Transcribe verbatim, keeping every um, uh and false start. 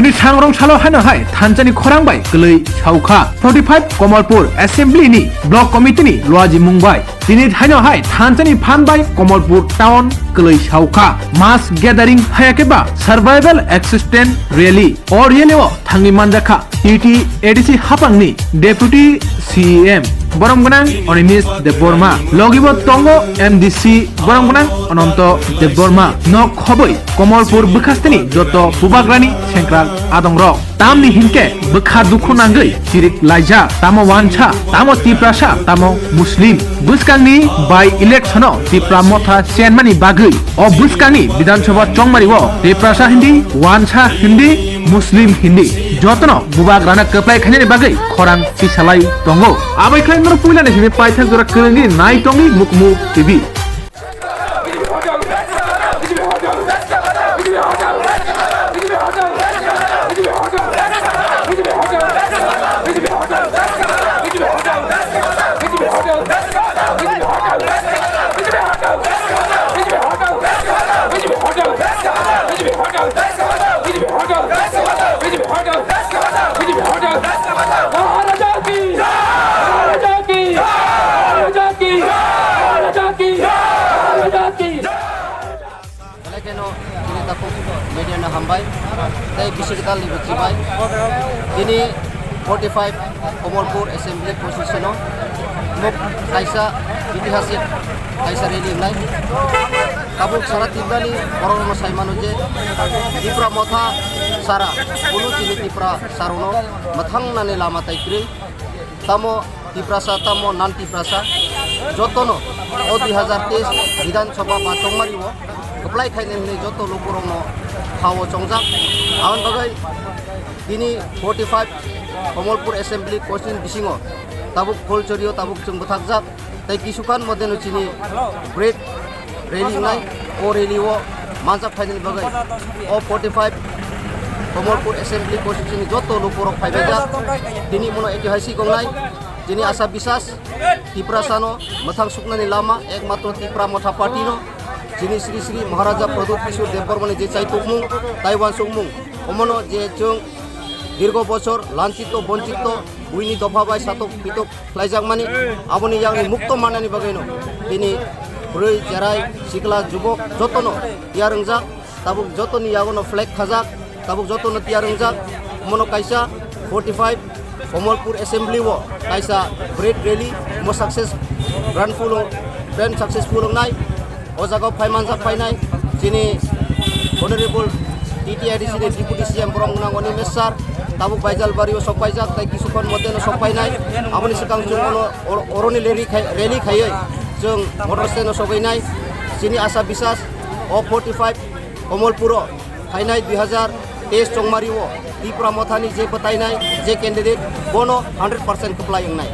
Ni sangrong salo haino hai thanchani khorang bai kwlwi saukha. Forty five Komolpur Assembly ni Block Committee ni luaji mung bai. Tini haino hai thanchani phan bai Komolpur Town kwlwi saukha. Mass gathering hayakhe ba Survival Assistance Rally. O rally o thangwi manjakha T T A D C hapangni Deputy C E M borom gwnang Onimis Debbarma, logibo tongo M D C borom gwnang Ananto Debbarma. Nok khoboi Komolpur bwkhasteni joto bubagrani sengkrak adongrok. Tamni hinkhe bwkha dukhu nangwi chirik laijak, tamo wansa, tamo Tiprasa, tamo Muslim. Bwskangni by election-o Tipra Motha chenmani bagwi o bwskangni Bidhan Sabha chongmari-o Tiprasa hindi, wansa hindi, Muslim hindi jotono bubagrana kwplai khainani bagwi khorang tisalai tongo. Abai khlai norok puilani simi paithak jora kwrwngwi nai tongwi Mukmu T V. Belai kheno chini takhuk media no hambai, tei bisi kwtal ni bwkhi bai. Tini forty five Komolpur Assembly Constituency no muk kaisa itihasik kaisa rally wngnai. Tabuk sara Tripura ni borok rok no sai mano je Tipra Motha sara, kunu chini Tipra saro no mwthang nani lama tai kwrwi. Tamo Tiprasa, tamo non Tiprasa, jotono o dui hazar teis Bidhan Sabha ba chongmari o kwplai khainai hwnwi joto lukurokno phao chongjak. Aboni bagwi tini forty five Komolpur Assembly Constituency bisingo tabuk Pholchorio tabuk chwng bwthakjak, tei kisukhan modeno chini bread rally wngnai, o rally o manjak phainani bagwi o forty five Komolpur Assembly Constituency ni joto lukurok phaibaijak. Tini mono etihaisik wngnai, tini asa bisas Tiprasano mwthang suknani lama ekmatro Tipra Motha Party no, chini Sri Sri Maharaja Pradyut Kishore Debbarmani je chaitukmung, tai uansukmung, omono je chwng dirgo bochor lanchito bonchito buini dopha bai satok pitok khlaijakmani, aboni yakni mukto mannani bagwino tini bwrwi, cherai, sikla, jubok jotono tiyar wngjak. Tabuk jotoni yagono flag khajak, tabuk jotono tiyar wngjak. Omono kaisa forty five Komolpur Assembly o kaisa bread rally mo success, grand full, grand successful wngnai. O jaga o phai manjak phainai chini Honorable T T A D C ni Deputy C M borom gwnang Onimis sir, tabuk Baijalbari o sok paijak, tei kisukhan modeno sok painai. Aboni swkang chwng ono or-, oroni rally khai, rally khaiwi chwng motor stand o sogwi nai. Chini asa bisas o forty five Komolpur o phainai dui hazar teis chongmari o Tipra Mothani je bwtainai je candidate, bono hundred percent kwplai wngnai.